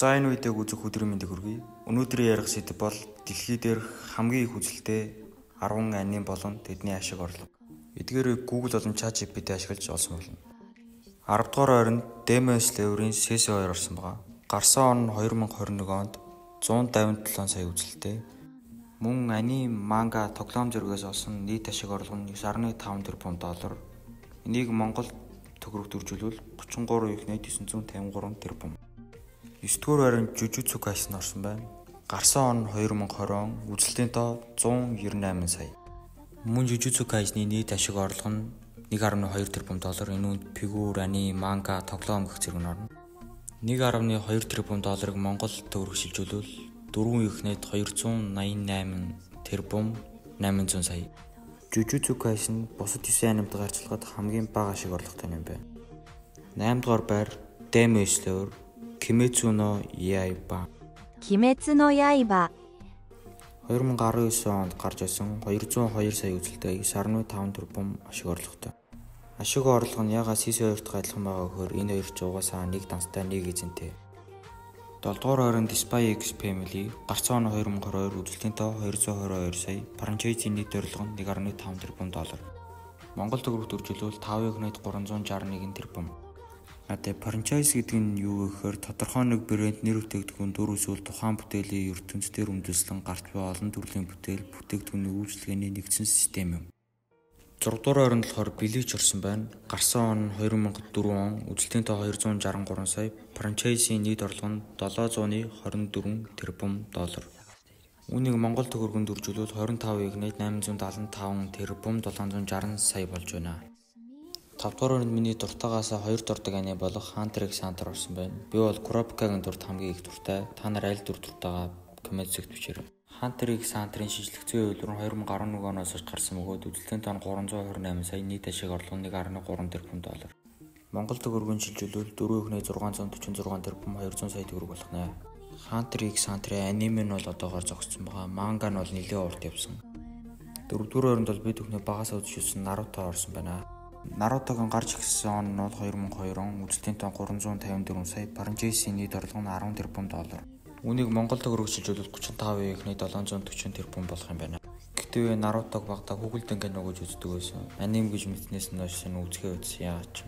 За энэ видеог үзэх өдрийн мэндийг хүргэе. Өнөөдрийн ярих сэдэв бол дэлхий дээрх хамгийн их үзэлтэй 10 аним болон тэдний ашиг орлого. Эдгээрийг Google болон ChatGPT ашиглаж олсон болно. 10 дугаар байранд Demon Slayer-ийн Season 2 орсон байгаа. Гарсан он нь 2021 онд 157 сая үзэлтэй. Мөн аним, манга, тоглоом зэргээс олсон нийт ашиг орлого нь 9.5 тэрбум доллар. Энийг Монгол төгрөгт үржүүлбэл 33.953 тэрбум. 9 дугаар байранд Jujutsu Kaisen орсон байна. Гарсан он нь 2020 он, үзэлтийн тоо 198 сая. Мөн Jujutsu Kaisen-ы нийт ашиг орлого нь 1.2 тэрбум доллар. Энэ үүнд фигүр, аним, манга, тоглоом гэх зэрэг нь орно. 1.2 тэрбум долларыг Монгол төгрөг шилжүүлбэл 4.288 тэрбум 800 сая. Jujutsu Kaisen бусад 9 анимтайгаа харьцуулахад хамгийн бага ашиг орлоготой юм байна. 8 дугаар байр Demon Slayer Kimetsu no Yaiba. 鬼滅の刃 2019 онд гарч ирсэн 202 сая үзэлтэй 9.5 тэрбум ашиг орлоготой. Ашиг орлого нь ягаад Season 2-т адилхан байгаа гэхээр энэ хоёр ч угаасаа нэг данстай нэг эзэнтэй. 7 дугаар байранд Spy X Family гарсан он 2022, үзэлтийн тоо 222 сая, франчайзын нийт орлого нь 1.5 тэрбум доллар. Монгол төгрөгт үржүүлбэл 5.361 тэрбум. Тэгээ франчайз гэдэг нь юу вэ гэхээр тодорхой нэг брэнд, нэр бүтээгдэхүүн, дүр эсвэл тухайн бүтээлийн ертөнц дээр үндэслэн гарч буй олон төрлийн бүтээл, бүтээгдэхүүний үйлчилгээний нэгдсэн систем юм. 6 дугаар байранд болохоор Bleach орсон байна. Гарсан он нь 2004 он, үзэлтийн тоо 263 сая, франчайзын нийт орлого нь 724 тэрбум доллар. Үүнийг Монгол төгрөгөнд үржүүлбэл 25.875 тэрбум 760 сая болж байна. 5 дугаар байранд миний дуртайгаас 2 дурдаг аним болох Hunter x Hunter орсон байна. Би бол Kurapika-гийн дүрд хамгийн их дуртай. Та нар аль дүр дуртайгаа коммент хэсэгт бичээрэй. Hunter x Hunter-ын шинжлэх зүйн хувилбар нь 2011 оноос хойш гарсан бөгөөд үзэлтийн тоо нь 328 сая, нийт ашиг орлого нь 1.3 тэрбум доллар. Монгол төгрөгөөр шилжүүлбэл 4.646 тэрбум 200 сая төгрөг болох нэ. Hunter x Hunter-ын аниме нь бол одоогоор зогссон байгаа. Манга нь бол нэлээд урт явсан. 4 дугаар байранд бол би түүхний багасаа үзэж өссөн Naruto орсон байна. Наруто-гийн гарч ирсэн он нь бол 2002 он, үзэлтийн тоо 354 сая, франчайзын нийт орлого нь 10 тэрбум доллар. Үүнийг Монгол төгрөгөөр шилжүүлбэл 35.740 тэрбум болох юм байна. Гэхдээ Наруто-г багадаа хүүхэлдэйн кино гэж үздэг байсан. Аним гэж мэдснээс нь хойш нь үзэхээ үзсэн яагаад ч.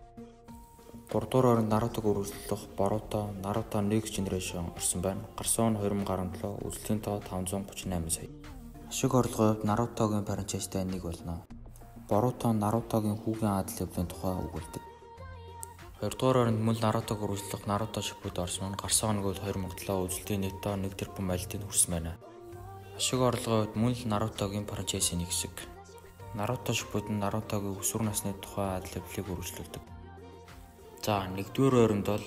3 дугаар байранд Наруто-г үргэлжлүүлэх Boruto, Naruto Next Generation орсон байна. Гарсан он 2017, үзэлтийн тоо 538 сая. Ашиг орлогын хувьд Наруто-гийн франчайзтай нэг болно. Боруто Наруто-гийн хүүгийн адал явдлын тухай өгүүлдэг. 2 дугаар байранд мөн Наруто-г үргэлжлэх Наруто Shippuden орсон нь гарсан оног бол 2007, үзэлтийн нийт тоо 1 тэрбум альтыг хүрсэн байна. Ашиг орлогын хувьд мөн л Наруто-гийн франчайзын нэг хэсэг. Наруто Shippuden Наруто-гийн өсвөр насны тухай адал явдлыг үргэлжлүүлдэг. За 1-р байранд бол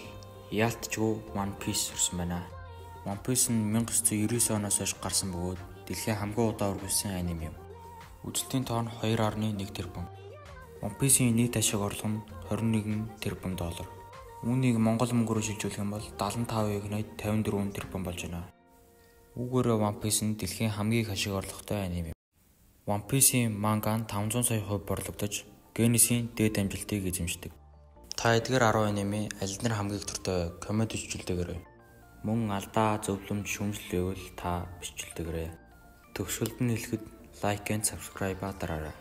яалтчгүй One Piece орсон байна. One Piece нь 1999 оноос хойш гарсан бөгөөд дэлхийн хамгийн удаан үргэлжлсэн аним юм. Үзэлтийн тоо нь 2.1 тэрбум. One Piece-ийн нийт ашиг орлого нь 21 тэрбум доллар. Үүнийг Монгол мөнгөөр шилжүүлэх юм бол 75.54 тэрбум болж байна. Үүгээрээ One Piece нь дэлхийн хамгийн их ашиг орлоготой аним юм. One Piece-ийн манга нь 500 сая хувь борлогдож, Гиннесийн дээд амжилтыг эзэмшдэг. Та эдгээр 10 анимын аль нь хамгийн их дуртай вэ? Коммент бичүүлдэгээрэй. Мөн алдаа, зөвлөмж, шүүмжлэл байвал та бичүүлдэгээрэй. Төгсгөлд нь хэлэхэд like and subscribe дараарай.